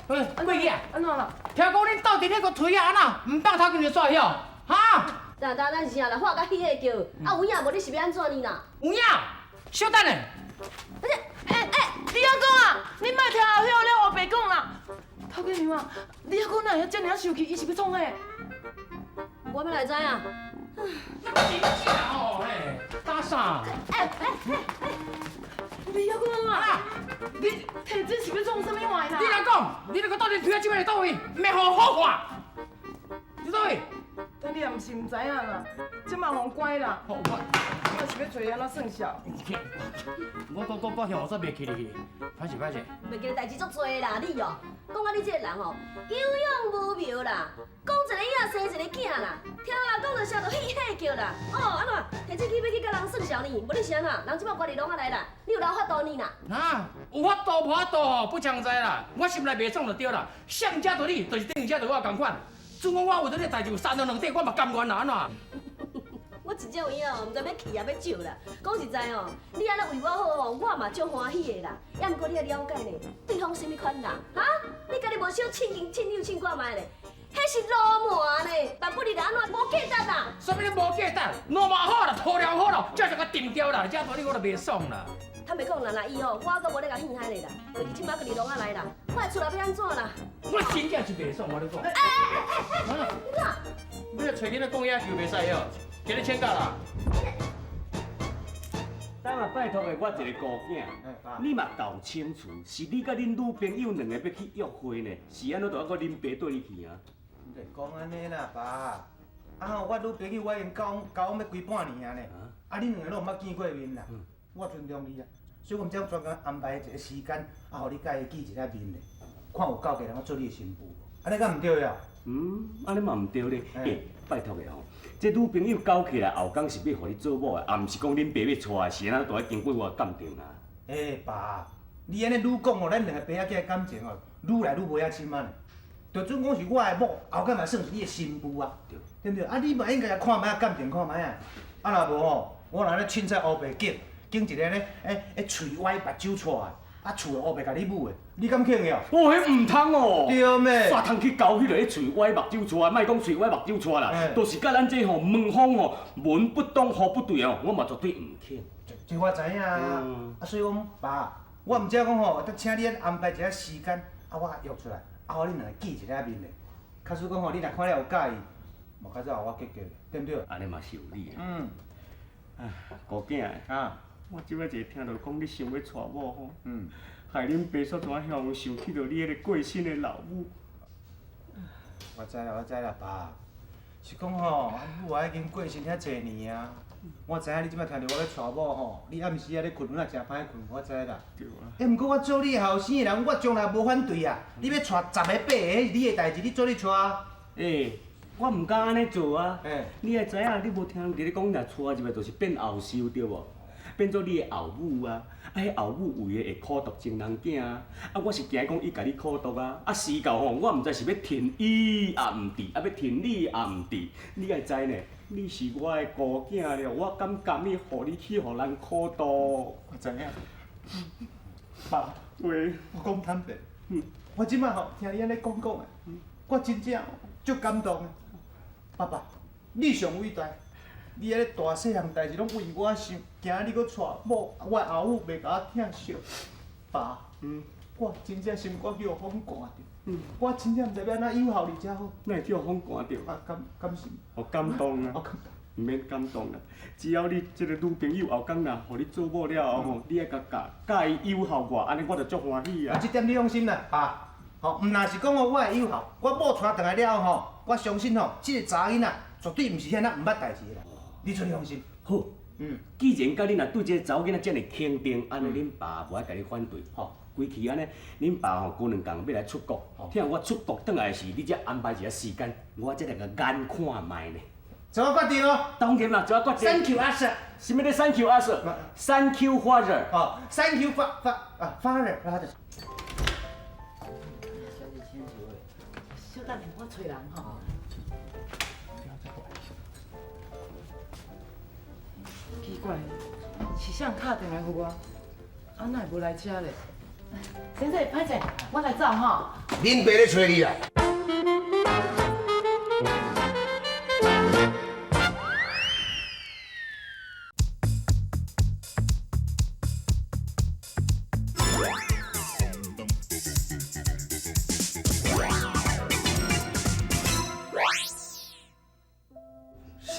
喂，過去啊！按怎啦？聽講恁鬥陣彼個槌仔按怎，毋放頭前就煞曉，哈？但但咱是啥啦？喊甲彼个叫，啊有影無？你是欲按怎呢啦？有影，小等下。欸欸，你猶講啊？你莫聽後曉了烏白講啦！頭家娘啊，你猶講哪會遮爾仔生氣？伊是欲創啥？我欲來知影。真正哦，嘿，打啥？欸欸欸欸，你猶講啊？你提這是欲創啥物話啦？你來講，你兩個鬥陣槌仔這擺佇佗位，毋免予好看。佇佗位？等你也毋是毋知影啦，這嘛予關啦。我我是欲揣伊按怎算數？我我我我向我煞袂記得去，歹勢歹勢。袂記得代誌足濟啦，你哦，講啊你這个人吼，有勇無謀啦，講一個影生一個囝啦，聽人講就聲就彼彼叫啦。哦，按怎？提這去欲去共人算數呢？無你是按怎？人這擺關佇籠仔內啦，你有留法度呢啦？啊，有法度無法度吼，不相知啦。我心內袂爽就對啦。上者著你，就是頂者著我仝款。準講我為著這代誌有三長兩短，我嘛甘願啦，按怎？我真正有影哦，毋知欲氣抑欲笑啦。講實在哦，你按呢為我好哦，我嘛足歡喜的啦。抑毋過你愛了解呢，對方啥物款人？哈？你家己無小凊經凊友凊看覓咧？彼是流氓呢，萬不你來按怎無價值啦？啥物無價值？路嘛好啦，塗料好啦，這就共沉掉啦，這道理我就袂爽啦。坦白講啦，若伊吼，我閣無咧共戲害咧啦。尤其這擺閣佇籠仔內啦，我的厝內欲按怎啦？我真正是袂爽，我咧講。欸欸欸欸！你怎？你來揣囡仔講野球袂使哦，今日請假啦。等下拜託的我一個姑囝，你嘛搞清楚，是你佮恁女朋友兩个欲去約會呢，是按怎就猶閣恁爸綴你去啊？毋是講按呢啦，爸。啊吼，我女朋友我已經交往交往欲規半年啊呢。啊，恁兩個攏毋捌見過面啦。我尊重你啊，所以我才專工安排一個時間，啊，予你佮伊見一下面咧，看有夠個人做你的新婦無？按呢敢毋對啊？嗯，按呢嘛毋對咧。欸，拜託的吼，這女朋友交起來後工是欲予你做某的，也毋是講恁爸欲娶的，是按怎都愛經過我的鑑定啊。欸，爸，你按呢愈講哦，咱兩個爸仔囝的感情哦，愈來愈無遐深啊。就準講是我的某，後工嘛算是你的新婦啊，對毋對？啊，你嘛應該來看覓仔鑑定看覓仔。啊，若無吼，我若咧凊彩烏白揀，揀一个咧，欸欸，喙歪目睭斜的，啊，厝會烏白共你母的，你敢肯哦？哦，彼毋通哦！對咩？煞通去交彼个彼喙歪目睭斜，莫講喙歪目睭斜啦，就是佮咱這吼門風吼門不當戶不對哦，我嘛絕對毋肯。這我知影啊，啊，所以講爸，我毋才講吼，得請你安排一下時間，啊，我約出來，啊，予恁兩个見一下面咧。假使講吼，你若看了有佮意，嘛較早予我結結，對毋對？按呢嘛是有理的。唉，姑囝啊，我這擺一聽著講你想欲娶某吼，害恁爸煞怎遐想起著你彼个過身的老母。我知啦，我知啦，爸。是講吼，啊母啊已經過身遐濟年啊，我知影你這擺聽著我欲娶某吼，你暗時仔咧睏，阮也誠歹睏，我知啦。對啊。欸，毋過我做你後生的人，我從來無反對啊。你欲娶十個八个，彼是你的代誌，你做你娶。欸，我毋敢按呢做啊。欸。你愛知影，你無聽人佇咧講，若娶入來就是變後壽對無？變做你的後母啊！啊，彼後母為的會苦毒情人囝啊！啊，我是驚講伊共你苦毒啊！啊，事到吼，我毋知是欲疼伊也毋對，啊，欲疼你也毋對。你愛知呢？你是我的姑囝了，我敢甘意予你去予人苦毒？我知影。爸，喂，我講坦白，我這擺吼聽你按呢講講的，我真正足感動的。爸爸，你上偉大。你按呢大細項代誌攏為我想，驚你閣娶某，我的後母袂共我疼惜。爸，我真正心肝去予風寒著，我真正毋知欲按怎有孝你才好。哪會去予風寒著？啊，感感是。予感動啊！予感動。毋免感動啦，只要你這个女朋友後工若予你做某了後吼，你愛共教教伊有孝我，按呢我就足歡喜啊。啊，這點你放心啦，爸。吼，毋若是講哦，我會有孝，我某娶轉來了後吼，我相信吼，這个查某囡仔絕對毋是遐那毋捌代誌的啦。你出你放心。好，既然佮你若對這个查某囡仔遮爾肯定，按呢恁爸無愛共你反對，吼，規氣按呢，恁爸吼過兩工欲來出國，聽我出國轉來時，你才安排一下時間，我才來共研看覓呢。做我決定哦。當然啦，做我決定。 Thank you，阿 Sir。啥物咧？Thank you，阿 Sir。Thank you， father。哦，Thank you，發發啊，father，father。小等下，我揣人吼。奇怪，是啥人敲電話予我？啊，哪會無來遮咧？先生，歹勢，我來走吼。恁爸咧揣你啊！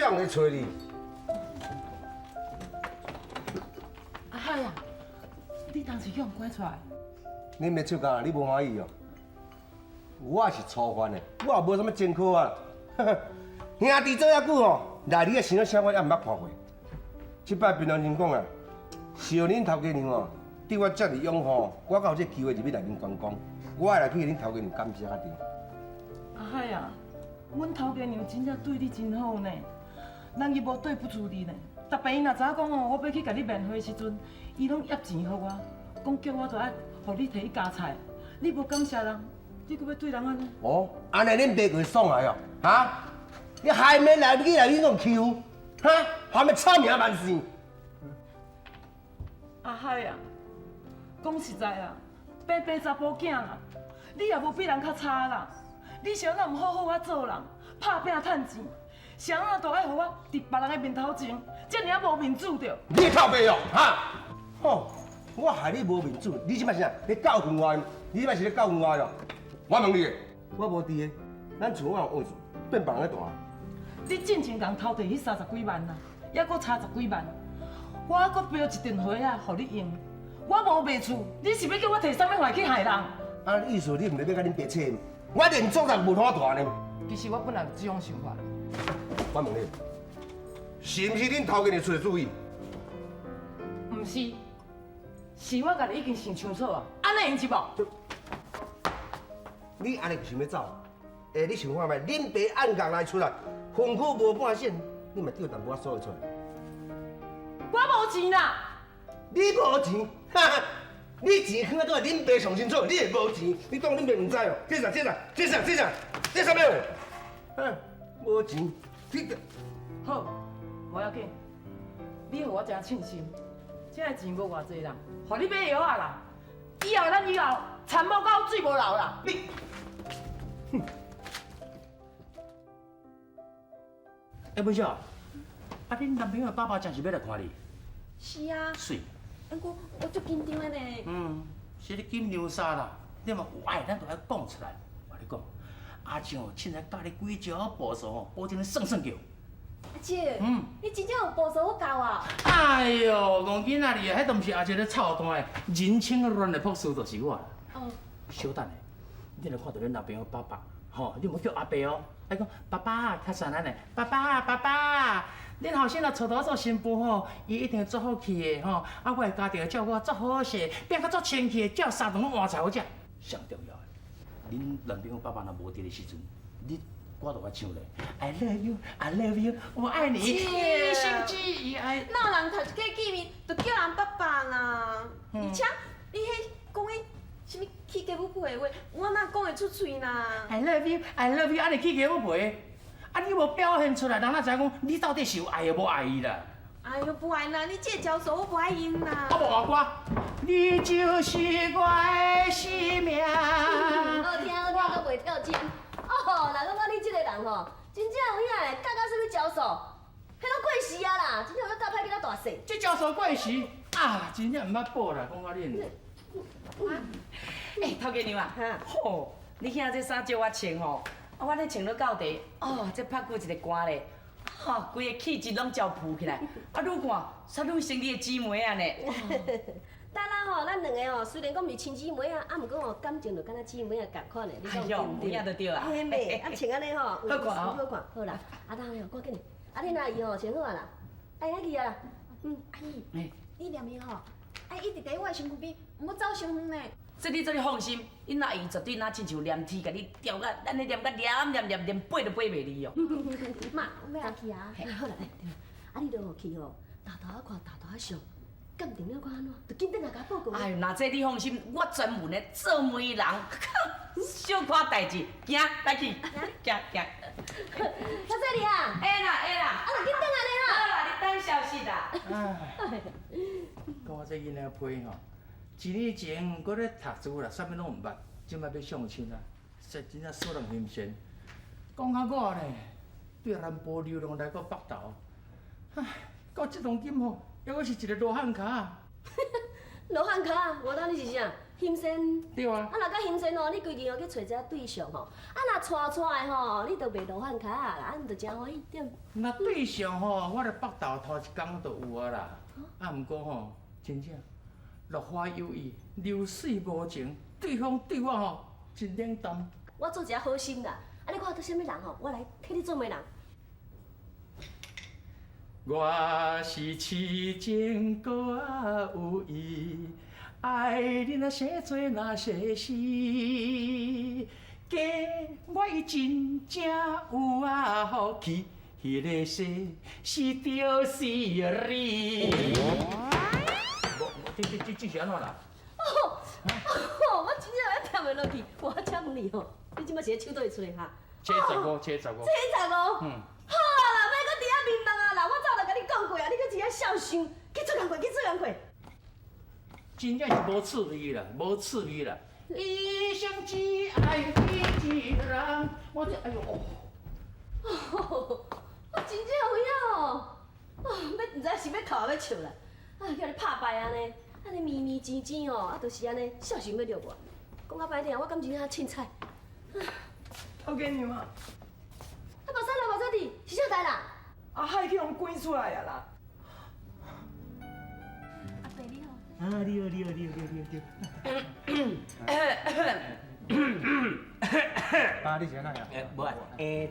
誰咧揣你？阿海啊，你當時去予人拐出來？恁袂笑甲，你無歡喜哦？我是初犯的，我也無啥物前科啊。兄弟做遐久吼，來你啊想啥我也毋捌看過。這擺平常心講啊，受恁頭家娘哦，對我遮爾擁護，我才有這個機會入去內面觀光。我會來去恁頭家娘感謝才對。阿海啊，阮頭家娘真正對你真好呢，人伊無對不住你呢。逐擺伊若知影講哦，我欲去共你面會的時陣，伊攏挹錢予我，講叫我著愛予你提去加菜。你無感謝人，你閣欲對人按呢？哦，按呢恁爸會爽來哦，哈？你害免來去來去弄欺負，哈？還欲臭名萬世。阿海啊，講實在啦，白白查埔囝啦，你也無比人較差啦。你是按怎毋好好仔做人，拍拼趁錢，是按怎都愛予我佇別人的面頭前，遮爾仔無面子著？你臭爸哦，哈？吼，我害你無面子，你這擺是啥？你教訓我？你這擺是咧教訓我喲？我問你，我無佇的，咱厝我有變別人咧住。你進前共偷摕彼30幾萬啊，猶閣差10幾萬，我閣標一陣花仔予你用，我無賣厝，你是欲叫我提啥物話去害人？啊，意思你毋是欲共恁爸扯？我連做人無通大呢。其實我本來有這種想法。我問你，是毋是恁頭家娘出的主意？毋是，是我家己已經想清楚啊，按呢用是無？你按呢就想欲走？欸，你想看覓？恁爸按角來出來，身軀無半線，你嘛丟淡薄仔數會出來。我無錢啦！你無錢？哈哈！你錢囥佇恁爸上清楚，你會無錢？你當恁爸毋知哦？這啥？這啥？這啥？這啥？這啥物？嗯，無錢，你好，無要緊，你予我知影凊心，這个錢無偌濟啦，予你買藥仔啦。以後咱以後田無夠，水無流啦。你，哼！欸，文少，啊，恁男朋友爸爸真是欲來看你？是啊。媠。毋過我足緊張的呢。嗯，是你緊張啥啦？你嘛有愛，咱就愛講出來。我共你講，阿正凊彩教你幾招步數吼，保證你算算叫。阿姐，你真正有步數好教啊？哎喲，戇囡仔你啊，彼都毋是阿正咧操蛋的，人生亂的博士就是我啦。哦。小等下，你若看著恁男朋友爸爸，吼，你毋好叫阿爸哦，愛講爸爸較善咱的，爸爸爸爸。恁後生若娶到我做新婦吼，伊一定足好氣的吼。啊，我的家庭會照顧我足好勢，變甲足清氣的，照三頓攏換菜好食。上重要的，恁男朋友爸爸若無佇的時陣，你歌就愛唱咧。I love you, I love you，我愛你。一生只愛。哪有人頭一過見面就叫人爸爸啦？而且你彼講彼啥物起雞母皮的話，我哪講會出喙啦？I love you, I love you，按呢起雞母皮。啊！你無表現出來，人哪知影講你到底是有愛抑無愛伊啦？哎喲，無愛啦！你這招數我無愛用啦。啊，無換歌，你就是我的生命。好聽好聽，閣袂跳針。哦，若感覺你這個人吼，真正有影會教到啥物招數，彼攏過時啊啦！真正有教歹囡仔大細。這招數過時啊，真正毋捌報啦，講到恁。欸，頭家娘啊，吼，你兄這衫借我穿吼。啊，我咧穿了到底，哦，這拍久一个寒咧，吼，规个氣質攏焦浮起來。啊，愈看，煞愈像你的姊妹仔呢。當啦吼，咱兩个吼，雖然講毋是親姊妹仔，啊，毋過吼感情就敢若姊妹仔仝款的。你講對毋對？有影就對啊。嘿妹，啊穿按呢吼，好看哦，好看，好啦。啊，當咧，趕緊的，啊，恁阿姨吼穿好啊啦，哎，去啊啦。嗯，阿姨，你念伊吼，愛一直佇我的身軀邊，毋好走傷遠呢。這你這你放心，恁阿姨絕對若親像黏鐵，共你牢甲，咱咧黏甲黏黏黏，連飞都飞袂離哦。媽，我欲去啊！好啦，啊，你著去吼，沓沓仔看，沓沓仔想，鑑定了看按怎，就緊轉來共我報告。哎，若這你放心，我專門咧做媒人，小可代誌，行，來去，行行。小細你啊！會啦會啦。啊，就緊轉來咧哈。好啦，你等消息啦。講我這囡仔批吼。一年前阁咧读书啦，啥物拢毋捌，这摆欲相亲啊，实真正使人欣羡。讲较我呢，对南部流浪来到北投，唉，到这当今吼，犹阁是一个罗汉跤。罗汉跤，我当你是啥？欣羡。对啊。啊，若较欣羡哦，你规日哦去揣一个对象吼，啊若娶娶的吼，你就袂罗汉跤啦，啊，你就真欢喜对。若对象吼，我伫北投头一工就有啊啦。啊，毋过吼，真正落花有意，流水无情，对方对我吼真冷淡。我做一个好心啦，啊，你看做啥物人吼，我来替你做媒人。我是痴情阁有意，爱你若说做若说是，假我伊真正有啊福气，彼个说是就是你。无，这是按怎啦？哦，我真正欲听袂落去，我请问你吼，你这摆是咧手佗位出来哈？七十五，七十五。七十五。嗯。好啊啦，莫阁伫遐面目啊啦！我早就共你讲过啊，你阁伫遐笑想，去做工课，去做工课。真正是无趣味啦，无趣味啦。一生只爱你一人，我这哎哟哦。我真正有影哦，哦，欲毋知是欲哭抑欲笑啦，啊，叫你拍败按呢，按呢绵绵甜甜哦，啊，就是按呢，笑想欲掠我。讲较歹听，我敢真正凊彩。头家娘啊！啊，目屎流目屎滴，是啥代啦？阿海去予赶出来啊啦！阿伯你好。啊，你好，你好，你好，你好，你好。爸，你是按怎样？无啊，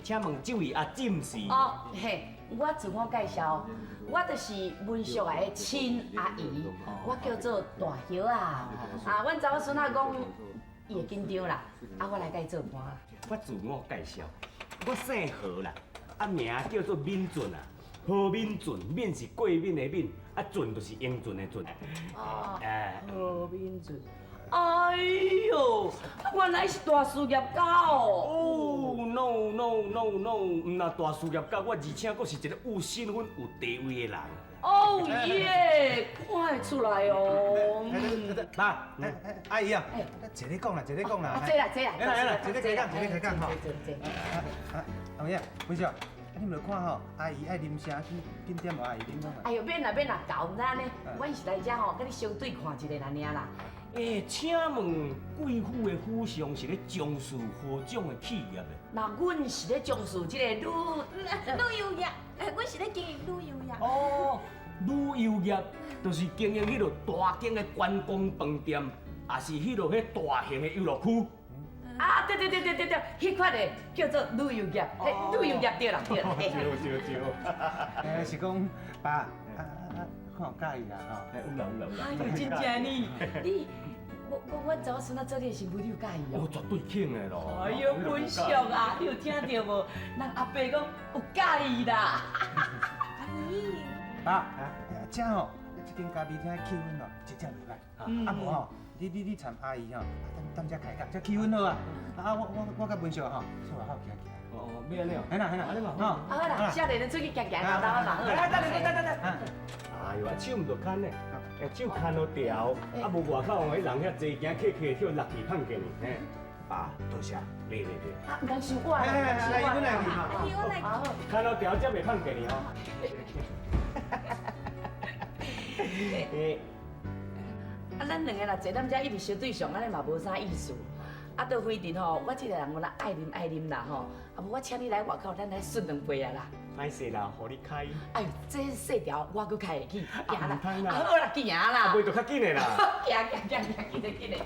请问这位阿姊是？哦，嘿，我自我介绍，我就是文淑的亲阿姨，我叫做大叶啊。啊，阮查某孙仔讲，伊会紧张啦，啊，我来共伊做伴。我自我介绍，我姓何啦，啊名叫做敏俊啊，何敏俊，敏是过敏的敏，啊俊就是英俊的俊。哦，何敏俊，哎哟，原来是大事业家哦。哦，no no no no，毋但大事业家，我而且阁是一个有身份、有地位的人。哦耶，看会出来哦。爸，阿姨啊，坐咧讲啦，坐咧讲啦。坐啦，坐啦。来来，坐咧开讲，坐咧开讲吼。坐坐。啊，阿姨，文秀，你毋著看吼，阿姨爱啉啥，紧紧点予阿姨啉看。哎哟，免啦免啦，搞毋知按呢，阮是来遮吼，佮你相对看一下尔啦。欸，请问贵府的府上是咧从事何种的企业的？那阮是咧从事这个旅游业，阮是咧经营旅游业。哦，旅游业就是经营彼落大间的观光饭店，也是彼落彼大型的游乐区。啊，对对对对对对，彼款的叫做旅游业，嘿，旅游业对啦对啦。对对对。是讲爸，啊啊，看有佮意啦吼。有啦有啦有啦。哎呦，真正呢，你。我阮查某孙仔做你的新妇，你有佮意哦？我绝对肯的咯。哎呦，文淑啊，你有听到无？人阿伯讲有佮意啦。阿姨。爸，这吼，这间咖啡厅的气氛哦，真正袂歹。啊无吼，你参阿姨吼，踮遮开讲，这气氛好啊。啊，我佮文淑吼，出外口行行。哦，欲按呢哦。嘿啦嘿啦，吼。啊好啦，少年人出去行行，兜兜嘛好。来，等等等等等。哎呦，手毋著牵呢。手牵落条，啊无外口彼人遐济惊客客，叫落去碰见你，嘿，爸，多谢，对对对。啊，毋通伤我啦，阿姨，阮来去阿姨，我来。牵落条才袂碰见你吼。啊，咱两个若坐踮遮一直相对相，按呢嘛无啥意思。啊，都非阵吼，我这个人我若爱啉爱啉啦吼，啊无我请你来外口，咱来顺两杯啊啦。歹势啦，予你开。哎呦，这细条我阁开会起，行啦，啦，好啦，行啦。袂就较紧的啦。行行行行，紧的紧的。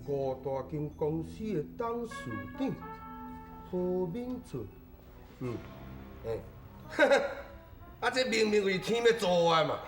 五大间公司的董事长何敏俊，欸，啊，这明明就是天欲做的嘛，